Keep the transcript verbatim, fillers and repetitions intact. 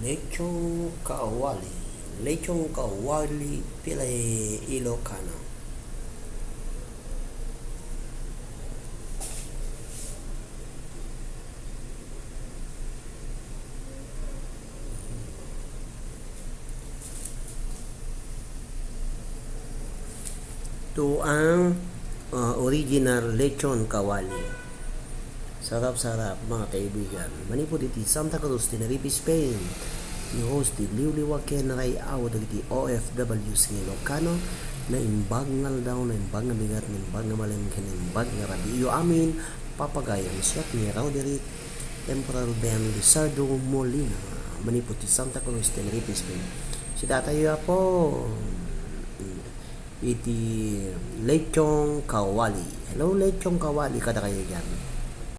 Lechong kawali. Lechong kawali, pile Ilocano. Ito ang, ah, original lechon kawali. Sarap-sarap, mga kaibigan. Manipud iti Santa Cruz, Tenerife, Spain. Ti host ti liwliwa ken ray-aw dagiti O F Ws nga Ilocano. Naimbag nga aldaw, naimbag nga bigat, naimbag nga malem, ken naimbag nga rabii. Amin, papagayam, siak ni Roderick Emperor Ben Lizardo Molina. Manipud ti Santa Cruz, Tenerife, Spain. Sidatayo, Apo. Iti lechong kawali. Hello, lechong kawali, kadakayo diay.